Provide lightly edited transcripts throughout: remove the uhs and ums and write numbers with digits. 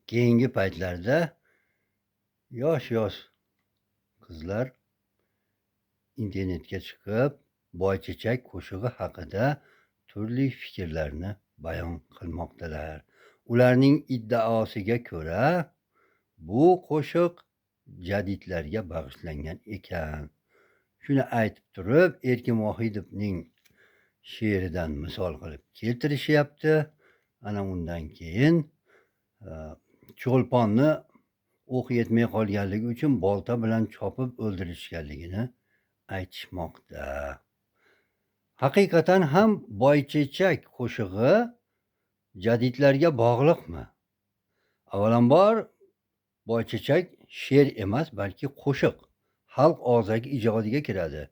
Keyingi paytlarda yosh-yosh qizlar internetga chiqib, Boychechak qo'shig'i haqida turli fikrlarni bayon qilmoqdalar. Ularning iddaosiga ko'ra, bu qo'shiq jadidlarga bag'ishlangan ekan. Shuni aytib turib, Erkin Vohidovning she'ridan misol qilib keltirishyapti. Ana undan keyin Cho'lponni o'q yetmay qolganligi uchun bolta bilan chopib o'ldirishganligini aytishmoqda. Haqiqatan ham Boychechak qo'shig'i jadidlarga bog'liqmi? Avvalambor, Boychechak she'r emas, balki qo'shiq. Xalq og'zaki ijodiga kiradi.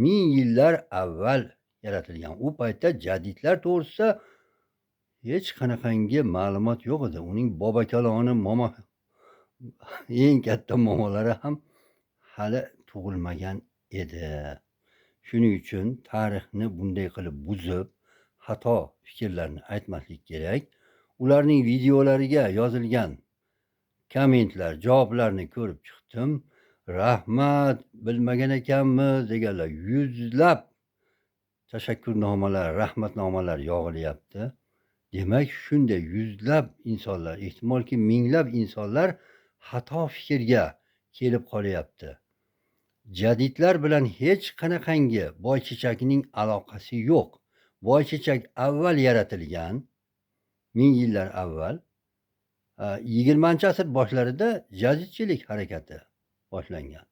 Ming yillar avval yaratilgan. U paytda jadidlar to'g'risida hech qanaqangi ma'lumot yo'q edi. Uning bobokaloni, momo, eng katta momolari ham hali tug'ilmagan edi. Shuning uchun tarixni bunday qilib buzib, xato fikrlarni aytmaslik kerak. Ularning videolariga yozilgan kommentlar, javoblarni ko'rib chiqdim. Rahmat, bilmagan ekanmiz deganlar yuzlab tashakkurnomalar, rahmatnomalar yog'ilyapti. Demak, shunday yuzlab insonlar, ehtimolki minglab insonlar xato fikrga kelib qolyapti. Jadidlar bilan hech qanaqangi Boychechakning aloqasi yo'q. Boychechak avval yaratilgan, ming yillar avval, 20-asr boshlarida jadidchilik harakati boshlangan.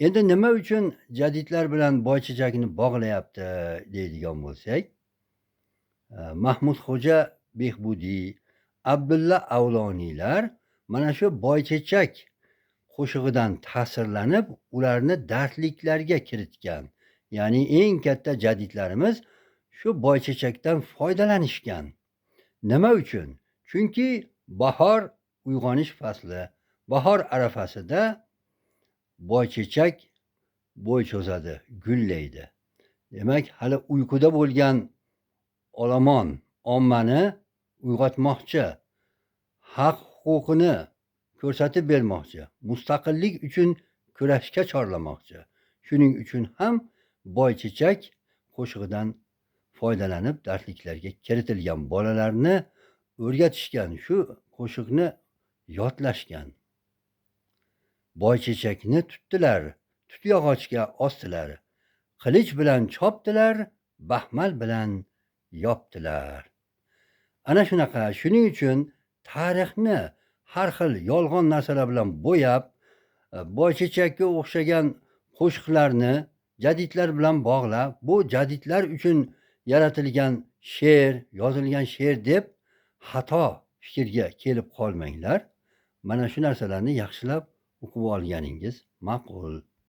Endi nima uchun jadidlar bilan Boychechakni bog'layapti deydigan bo'lsak, Mahmudxo'ja Behbudiy, Abdulla Avloniylar mana shu Boychechak qo'shig'idan ta'sirlanib, ularni darsliklarga kiritgan. Ya'ni eng katta jadidlarimiz shu Boychechakdan foydalanishgan. Nima uchun? Chunki bahor uyg'onish fasli, bahor arafasida Boychechak bo'y cho'zadi, gullaydi. Demak, hali uyquda bo'lgan olomon, ommani uyg'otmoqchi, haq huquqini ko'rsatib bermoqchi, mustaqillik uchun kurashga chorlamoqchi. Shuning uchun ham Boychechak qo'shig'idan foydalanib darsliklarga kiritilgan, bolalarni o'rgatishgan, shu qo'shiqni yodlashgan. Boychechakni tutdilar, tut yog'ochga osdilar, qilich bilan chopdilar, baxmal bilan yopdilar. Ana shunaqa. Shuning uchun tarixni har xil yolg'on narsalar bilan bo'yab, Boychechakka o'xshagan qo'shiqlarni jadidlar bilan bog'lab, bu jadidlar uchun yaratilgan she'r, yozilgan she'r deb xato fikrga kelib qolmanglar. Mana shu narsalarni yaxshilab o'qib olganingiz ma'qul.